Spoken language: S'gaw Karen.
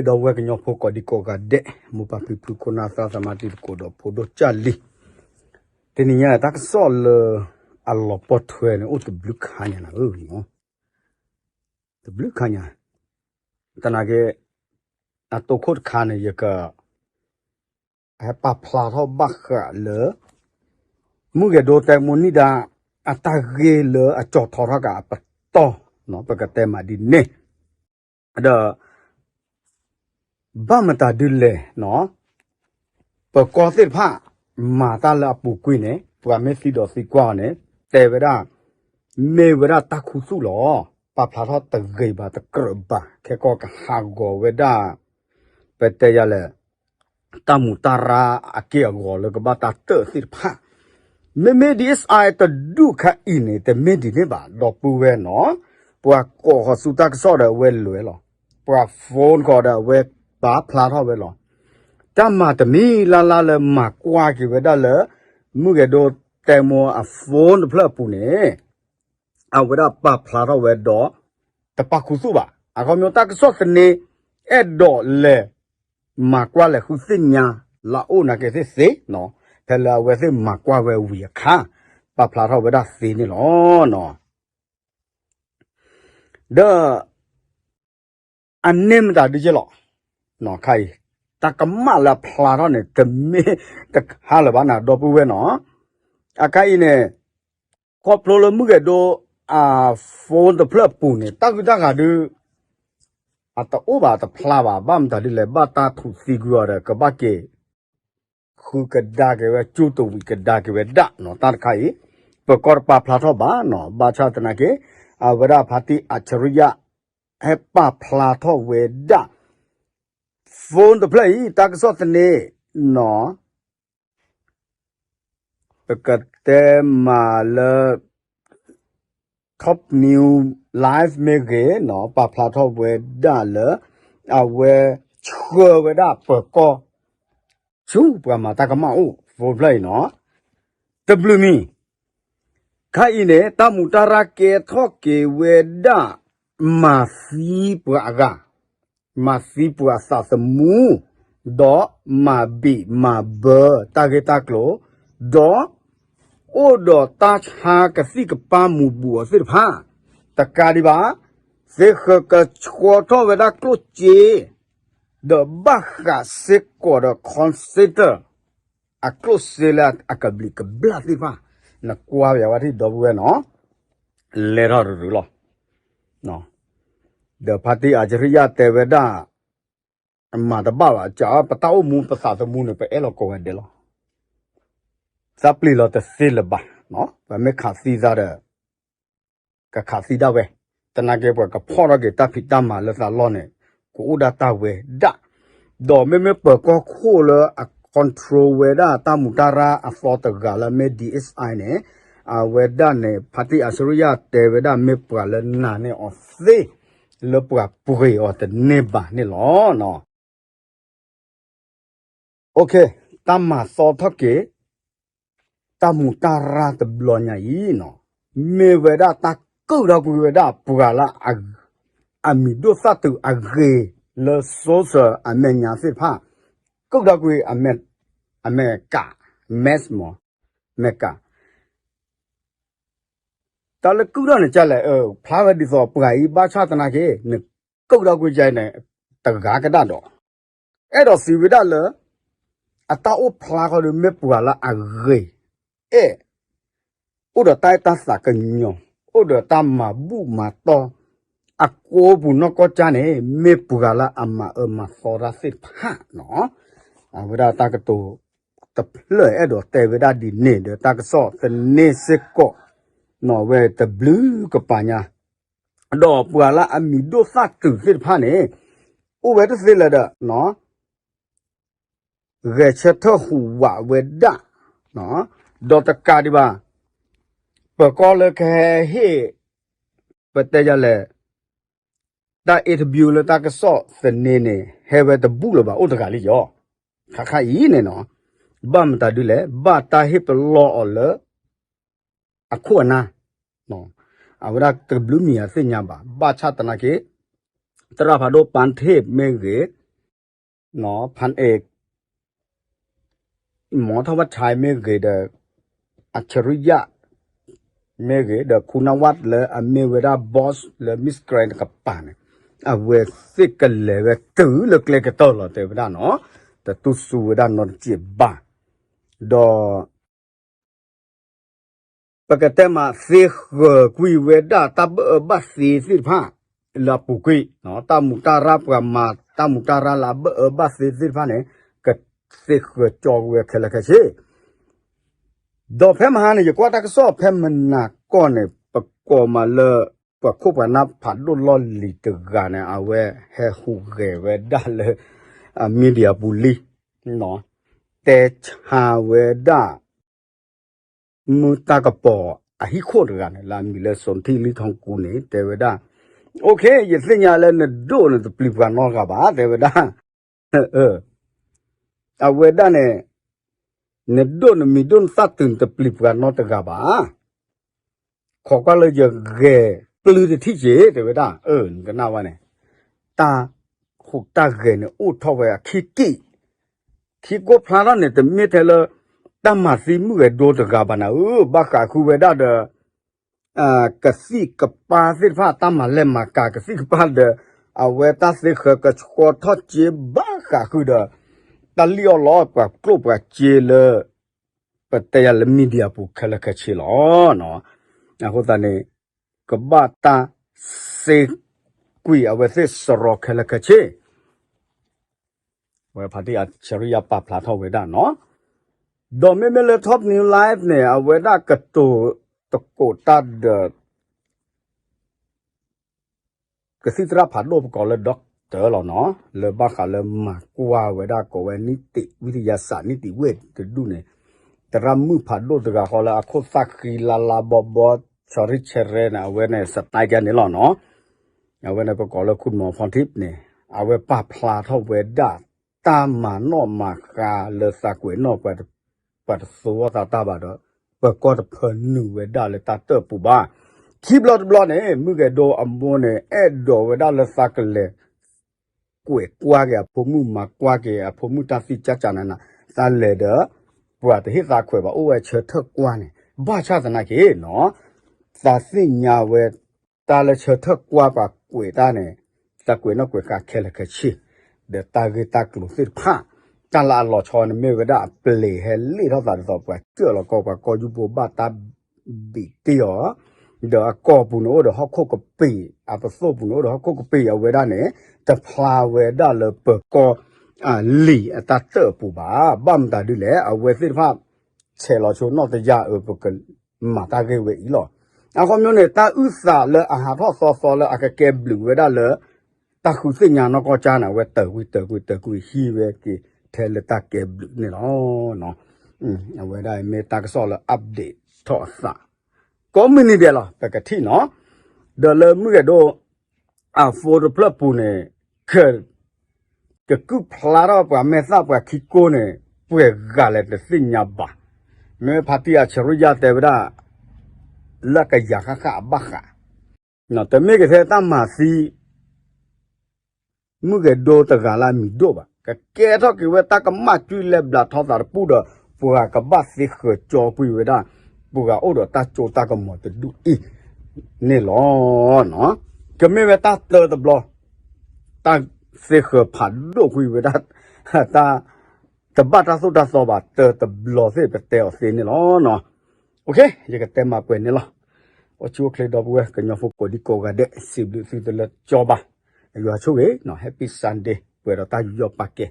ဒီပုၢ်ဝဲၢ်ကညီဖိကိးဒံကိးဂၤဒဲး, မိၢ်ပၢ်ဖံဖု ခိၣ်နၢ်သၢ် သးမါတံၤသကိးဒီးဖိဒိၣ်ကၢ်လံၤ, တနံၤညါန့ၣ် တၢ်ကစီၣ်လၢအလီၤပှီၢ်ထွဲန့ၣ် အိၣ်တဘျုးခါညါနၤဧၢ, တဘျုးခါညါ, သနာ်က့ အတိခိၣ်တခါန့ၣ် ယက ဟဲပာ်ဖျါထီၣ်ဘၣ်ဃးလၢ မုၢ်ဂဲၤဒိတဲမိၢ်နံၣ်ဒါ အတၢ်ဂ့ၢ်လၢအကၠီထီထီၣ်က့ၤအပတီၢ်, ပကတဲမးဒ်န့ၣ်, ဒီး ဘၣ်မတၤဒ်လဲၣ်, ပၢၤကီၢ်သ့ၣ်တဖၣ် မၤတၢ်လၢအပူၤကွံာ်န့ၣ် ပှၤမ့ၢ်သံဒီးသံကွၢ်အီၤန့ၣ် တဲဝဲဒၣ် မ့ၢ်ဝဲဒၣ်တၢ်ခူသူၣ်လီၤ. ပာ်ဖျါထီၣ်တဂ့ၤဘၣ်တကြၢးဘၣ် ခဲကီၢ်ကဟးဂီၤဝဲဒၣ် ပတဲယၤလဲၣ် တၢ်မူးတၢ်ရၢအက့ၢ်အဂီၤလၢကဘၣ်တၢ်တၢၢ်သ့ၣ်တဖၣ်, မ့မ့ၢ် DSI တဒူၣ်ခါအံၤန့ၣ် တမ့ၢ်ဒ်န့ၣ်ဘၣ် ဒီပုၢ်ဝဲၢ်နီၤ, ပှၤကိးဃီၤဆူတၢ်ကစီၣ်ဒီးအဝဲလဲၤလီၤ, ပှၤ phone ဃီၤဒီးအဝဲပာ်ဖျါထီၣ်ဝဲလီၤ. တၢ်မၤတမံၤလၢ်လၢ်လၢမၤကွၢ်က့ၤဝဲဒၣ်လၢ မုၢ်ဂဲၤဒိတဲမိၢ်အ phone တဖျၢၣ်အပူၤန့ၣ် အဝဲဒၣ်ပာ်ဖျါထီၣ်ဝဲဒီး တပာ်ခူသူၣ်ဘၣ်. အခီပညီတၢ်ကစီၣ်သန့ အဲၣ်ဒိးလဲၤမၤကွၢ်လဲၤဃုသ့ၣ်ညါ လၢအအိၣ်နာ်က့ၤသ့ၣ်သ့ၣ်နီၤ, ဖဲလၢအဝဲသ့ၣ်မၤကွၢ်ဝဲဝံၤအခါ ပာ်ဖျါထီၣ်ဝဲဒၣ်သ့န့ၣ်လီၤ. ဒီး အန့ၣ်မတၤဒုးက့ၢ်လီၤ. ခါအံၤ တၢ်ကမၣ်လၢအဖျါထီၣ်န့ၣ် တမ့ၢ်တခါလၢၤဘၣ်နၤ ဒီပုၢ်ဝဲၢ်နီၤ. အခါအံၤန့ၣ် ခီဖျိလၢမုၢ်ဂဲၤဒိ အ phone တဖျၢၣ်အပူၤန့ၣ် တၢ်ဂုၤတၢ်ဂၤဒုး အတအိၣ်ဘၣ်တဖျါဘၣ် ဘၣ်မတၤဒ်လဲၣ် ဘၣ်တၢ်ထူးသံကွံာ်အီၤဒီး ကဘၣ်က့ၤ ဃုကဒါက့ၤဝဲ ကၠူတဝံၤကဒါက့ၤဝဲဒၣ်နီၤ တၢ်တခါအံၤ ပၢၤကီၢ်တပာ်ဖျါထီၣ်ဘၣ်နီၤ ဘၣ်ဆၣ်သနာ်က့ အဝဲဒၣ်ဖါတံၢ်အၣ်ဆရံယါ ဟဲပာ်ဖျါထီၣ်ဝဲဒၣ် phone တဖျၢၣ်အံၤ တၢ်ကစီၣ်သန့နီၤ ပကတဲမးလၢ Top News Live မ့ၢ်ဂ့ၤနီၤ ပာ်ဖျါထီၣ်ဝဲဒၣ်လၢ အဝဲဆှၢဝဲဒၣ်ပၢၤကီၢ် ဆူပှၤမၤတၢ်ကမၣ်အိၣ် phone တဖျၢၣ်အံၤနီၤ တဘျုးမံၤ ခါအံၤန့ၣ် တၢ်မူးတၢ်ရၢ်ကဲထီၣ်က့ၤဝဲဒၣ် မၤသံပှၤအဂၤ, မၤသံပှၤအသးသမူ, ဒီးမၤဘံၣ်မၤဘၢတၢ်ဂ့ၢ်တၢ်ကျိၤ, ဒီး အိၣ်ဒီးတၢ်ဆါကသံၣ်ကပၤမူးဘူးအီၤသ့ၣ်တဖၣ်, တကးဒံးဘၣ် သ့ဃၢၤကဆှီထီၣ်ဝဲဒၣ်ကျိၣ်စ့ ဒီးဘၣ်ဃးစ့ၢ်ကီးဒီး call center အကျိၣ်စ့လၢအကဘျံးကဘျၣ်သ့ၣ်တဖၣ်, နကွၢ်ပဝဲထံၣ်ဒီပုၢ်ဝဲၢ်နီၤ, လဲၤထီၣ်တရုၤလီၤ. ဒီးဖါတံၢ်အၣ်ဆရံယါတဲဝဲဒၣ် မၤတဘၣ်ဘၣ် ပတၢ်အိၣ်မူပသးသမူန့ၣ် ပအဲၣ်လီၤကိးဂၤဒဲးလီၤ. သးပျံၤလီၤတသ့လၢၤဘၣ်, ပမ့ၢ်ခးသံသးဒီး ကခးသံဒၣ်ဝဲ, သနာ်က့ပှၤကဖီၣ်ထီၣ်က့ၤတၢ်ဖံးတၢ်မၤလၢသးလီၢ်န့ၣ် ကအိၣ်ဒၣ်တၢ်ဝဲဒၣ်, ဒီးမ့မ့ၢ်ပၢၤကီၢ်ခိၣ်လၢအ control ဝဲဒၣ်တၢ်မူးတၢ်ရၢ်အသီတဂၤလၢမ့ၢ် DSI န့ၣ်, အဝဲဒၣ်န့ၣ် ဖါတံၢ်အၣ်ဆရံယါတဲဝဲဒၣ်မ့ၢ်ပှၤလၢနာ်န့ၢ်အီၤသ့ လၢပှၤပှ့ၤအီၤတန့ၢ်ဘၣ်န့ၣ်လီၤ. တၢ်မၤသီထီၣ်က့ၤ တၢ်မူးတၢ်ရၢ်တဘျီညါအံၤနီၤ, မ့ၢ်ဝဲဒၣ်တၢ်ကုၢ်ထီၣ်ကွံာ်ဝဲဒၣ်ပှၤလၢ အမံၤဒိၣ်သၣ်တုၤအဂ့ၤလၢ social အမဲာ်ညါသ့ၣ်တဖၣ်, ကုၢ်ထီၣ်ကွံာ်အမဲာ်ကး mask မး, မဲာ်ကး တၢ်လၢကုၢ်ထီၣ်န့ၣ်ကလဲၣ်, ဖျါဝဲဒ်သိးပှၤအံၤဘၣ်ဆၣ်သနာ်က့ နကုၢ်ထီၣ်ကွံာ်ကန့ၣ် တဂၤကဒၣ်ဒီး အဲၣ်ဒိးစံးဝဲဒၣ်လၢ အတၢ်အိၣ်ဖျါဃီဒီးမ့ၢ်ပှၤလၢအဂ့ၤ, အဲၣ်, အိၣ်ဒီးတၢ်အဲၣ်တၢ်သးကညီၤ, အိၣ်ဒီးတၢ်မၤဘူၣ်မၤတီၢ်, အကိးပူၤနီၢ်ကီၢ်ကၠါန့ၣ် မ့ၢ်ပှၤလၢအမၤအၢမၤသီတၢ်သ့ၣ်တဖၣ်နီၤ, အဝဲဒၣ်တၢ်ကတိၤတဖျၢၣ်အဲၣ်ဒိးတဲဝဲဒၣ်ဒ်န့ၣ်ဒီး တၢ်ကစီၣ်သန့စ့ၢ်ကီး နီၤဝဲတဘျုးကပၤညါ ဒီးပှၤလၢအမံၤဒိၣ်သၣ်တုၤသ့ၣ်တဖၣ်န့ၣ် အိၣ်ဝဲတသ့လၢၤဒီး ဂဲၤဆၢထၢၣ်ဟူးဝးဝဲဒၣ်, ဒီးတကးဒံးဘၣ် ပၢၤကီၢ်လၢကဟဲဟ့ၣ် ပတဲယၤလဲၣ် တၢ် interview လၢတၢ်ကစီၣ်သန့န့ၣ် ဟဲဝဲတဘူၣ်လၢၤဘၣ် အိၣ်တဂၤလံယီၤ, ခါခါအံၤန့ၣ်နီၤ, ဘၣ်မတၤဒ်လဲၣ် ဘၣ်တၢ်ဟ့ၣ်ပလီၢ်အီၤလၢ အခိၣ်အနၢ်, အဝဲဒၣ်တဘျုးမံၤအသ့ၣ်ညါဘၣ် ဘၣ်ဆၣ်သနာ်က့ သရၣ်ဖးဒိၣ်ပၢ်ထ့ၣ်မ့ၢ်ဂ့ၤ, ဖၣ်အဲၣ် မီၤထီၣ်ဘၣ်ဆဲးမ့ၢ်ဂ့ၤဒီး အၣ်ဆရံယၣ် မ့ၢ်ဂ့ၤဒီး ခူနဝၣ်လၢအမ့ၢ်ဝဲဒၣ် boss လၢ Miss Grand တကပၤန့ၣ် အဝဲသ့ၣ်ကလဲၤဝဲတုၤလၢကျဲကတၢၢ်လီၤ တဲဝဲဒၣ်နီၤ, တတူၢ်စူၤဝဲဒၣ်နီတစဲးဘၣ်, ဒီး ပကတဲမးသ့ဃၢၤကွံာ်ဝဲဒၣ်တၢ်ဘၢၣ်အၢဘၣ်သ့သ့ၣ်တဖၣ် လၢအပူၤကွံာ်, တၢ်မူးတၢ်ရၢ်ပှၤမၤ တၢ်မူးတၢ်ရၢ်လၢအဘၢၣ်အၢဘၣ်သ့သ့ၣ်တဖၣ်န့ၣ် ကသ့ဃၢၤကၠီဝဲခဲလၢာ်ခဲဆ့ ဒီးဖဲမဟါန့ၣ် ယကွၢ်တၢ်ကစီၣ်ဖဲမနၤကီၢ်န့ၣ် ပကိးမးလၢ ပှၤခိၣ်ပှၤနၢ်ဖးဒိၣ်လီၢ်လံၤတဂၤန့ၣ် အဝဲဟဲဟူးဂဲၤဝဲဒၣ်လၢ အ media ပူၤလံ, တဲဆါဝဲဒၣ် မုၢ်တၢ်ကပီၤအဟံၣ်ခိၣ်တဂၤန့ၣ် လၢအမံၤလၢ စီၤထံၣ်လံထီကူန့ၣ် တဲဝဲဒၣ်, OK ယသ့ၣ်ညါလၢနဒိၣ်န့ၣ်တပျံၤပှၤနီတဂၤဘၣ် တဲဝဲဒၣ်, အဝဲဒၣ်န့ၣ် နဒိၣ်နမံၤဒိၣ်နသၣ်တုၤနတပျံၤပှၤနီတဂၤဘၣ် ခိးကွၢ်လၢယဂဲၤကျုတထံၣ်က့ၤ တဲဝဲဒၣ်, နကနၣ်ဝဲန့ၣ်, တၢ်ဟူးတၢ်ဂဲၤန့ၣ်အိၣ်ထီၣ်ဝဲအခံက့ၢ်, ခံကိၢ်ဖျါထီၣ်န့ၣ် တမ့ၢ်ထဲလၢ တၢ်မၤသံမုၢ်ဂဲၤဒိတဂၤဘၣ်နၤဧၢ, ဘၣ်ဃးဃုာ်ဝဲဒၣ်ဒီး ကသံၣ်ကပၤသ့ၣ်တဖၣ် တၢ်မၤလဲၢ်မၤကၤကသံၣ်ကပၤဒီး အဝဲတၢ်သ့ဃၢၤကဆှီထီၣ်က့ဘၣ်ဃးဃုာ်ဒီး တၢ်လံၣ်အီၣ်လီအီၣ်ပှၤကျိၣ်ပှၤစ့လၢ ပတဲယၤလၢ media ပူၤခဲလၢာ်ခဲဆ့လီၤ. အဃိသတးန့ၣ် ကဘၣ်တၢ်သ့ကွံာ်အဝဲသ့ၣ်စရီခဲလၢာ်ခဲဆ့ ဝဲဖါတံၢ်အဆရံယါပာ်ဖျါထီၣ်ဝဲဒၣ်နီၤ, ဒီးမ့မ့ၢ်လၢ Top News Live န့ၣ် အဝဲဒၣ်ကတိၤသကိးတၢ်ဒီး ကသံၣ်သရၣ်ဖးဒိၣ်ပကိးလၢ doctor လီၤနီၤ, လၢဘၣ်ဃးလၢမၤကွၢ်ဝဲဒၣ်ကိးဝဲ နံၣ်တံၣ်ဝံတယါစး နံၣ်တံၣ်ဝ့ၢ်တဒူၣ်န့ၣ်, သရၣ်မုၣ်ဖးဒိၣ်တဂၤဃီလၢအခိၣ်သၣ်ဃံလါလါဘီဘီ ဆီရံဆဲရဲန့ၣ် အဝဲန့ၣ် စတဲကဲန့ၣ်လီၤနီၤ. အဝဲန့ၣ်ပကိးလၢ ခူၣ်မီၤဖီထံးန့ၣ် အဝဲပာ်ဖျါထီၣ်ဝဲဒၣ် တၢ်မၤနီၣ်မၤဃါလၢသးကွဲးနီၣ် ပှၤတသိအသးတၢ်ဘၣ်ဒီး ပကီၢ်တဖၢနုာ်ဝဲဒၣ်လၢတၢ်တၢၣ်ပူၤဘၣ်. ခံဘျီတဘျီန့ၣ် မုၢ်ဂဲၤဒိအမိၢ်န့ၣ် အဲၣ်ဒိးဝဲဒၣ်လၢသးကလဲၤ ကွဲးကွၢ်က့ၤအဖိမုၣ်မၤကွၢ်က့ၤအဖိမုၣ်တၢ်သံကၢ်ကၢ်နးနး, သးလဲၤဒီး ပှၤတဟ့ၣ်သးခွဲးဘၣ် အိၣ်ဝဲဆၢထၢၣ်ကွၢ်န့ၣ် ဘၣ်ဆၣ်သနာ်က့နီၤ, သးသ့ၣ်ညါဝဲ တၢ်လၢဆၢထၢၣ်ကွၢ်ပှၤကွဲးတၢ်န့ၣ်, သးကွဲးနီၣ်ကွဲးဃါခဲလၢာ်ခဲဆ့, ဒီးတၢ်ဂ့ၢ်တၢ်ကျိၤသ့ၣ်တဖၣ်, တၢ်လၢအလီၤဆီန့ၣ်မ့ၢ်ဝဲဒၣ်အပျ့ၤဟဲလ့ၣ်ထီၣ်သးဒ်သိး ပှၤစၢၢ်လီၤကီၢ် ပှၤကီၢ်ယူၢ်ဘိဘၣ်တၢ်ဘံးတ့ၢ်အီၤ, ဒီးအကီၢ်ပူၤန့ၣ်အိၣ်ဒီးဟီၣ်ခိၣ်ကပ့ၤ, အပသိၣ်ပူၤန့ၣ်အိၣ်ဒီးဟီၣ်ခိၣ်ကပ့ၤ အဝဲဒၣ်န့ၣ် တဖျါဝဲဒၣ်လၢပကီၢ် လံာ်အတၢ်တၢၣ်အပူၤဘၣ်. ဘၣ်မတၤဒ်လဲၣ် အဝဲသ့ၣ်တဖၣ် ဆဲးလီၤဆိနီၣ်တယၢ်အၢ ပကမၤတၢ်ဂ့ၢ်ဝဲအံၤလီၤ. အဃိမျိုးန့ၣ် တၢ်အုၣ်သးလၢအဟးထီၣ်သီသီလၢအကကဲဘျုးဝဲဒၣ်လၢ တၢ်ဃုသ့ၣ်ညါနီၢ်ကီၢ်ကၢ်န့ၣ် အဝဲတၢာ်ကွံာ်တၢာ်ကွံာ်တၢာ်ကွံာ်ဟံးဝဲက့ၤထဲလၢတၢ်ကဲဘျုးန့ၣ်လီၤ. အဝဲဒၣ်မ့ၢ်တၢ်ကစီၣ်လၢ update ထီၣ်အသး ကိးမုၢ်နံၤဒဲးလီၤ ပကထံၣ်နီၤ. ဒီးလၢမုၢ်ဂဲၤဒိ အ phone တဖျၢၣ်ပူၤန့ၣ် က ကကုၢ်ဖျါထီၣ်ပှၤမဲာ်သၣ်ပှၤခံကိၢ်န့ၣ် ပှဲၤဂၤလဲၣ်တသ့ၣ်ညါဘၣ်. မ့ၢ်ဖါတံၢ်အဆရံယါတဲဝဲဒၣ် လၢကယၤဃၣ်ဃၣ်အဘၣ်ဃး တမ့ၢ်က့ၤထဲတၢ်မၤသံ မုၢ်ဂဲၤဒိတဂၤလၢအမံၤဒိၣ်ဘၣ်. ကကဲထီၣ်က့ၤဝဲတၢ်ကမၣ်ကွံာ်လဲၤဘျးထီသးတပူၤဒီး ပှၤကဘၣ်သ့ဃၢၤကၠီကွံာ်ဝဲဒၣ် ပှၤအိၣ်ဒီးတၢ်စိတၢ်ကမီၤတဒူၣ်အံၤန့ၣ်လီၤ. ကမ့ၢ်ဝဲတၢ်တၢတဘျီ တၢ်သ့ဃၢၤဖးဒိၣ်ကွံာ်ဝဲဒၣ် တၢ် တဘၣ်တၢ်သိၣ်တၢ်သီဘၣ် တၢတဘျီသ့ၣ်ပတဲအီၤသ့န့ၣ်လီၤ. ယကတဲမၤပှဲၤန့ၣ်လီၤ. အိၣ်ဆူၣ်အိၣ်ချ့ဒီပုၢ်ဝဲၢ် ကညီဖိကိးဒံကိးဂၤဒဲး စံးဘျုးသုတလၢကၠီဘၣ်. ယွၤဆိၣ်ဂ့ၤ Happy Sunday ပှဲၤဒီးတၢ်ယူးယီၣ်ပာ်ကဲ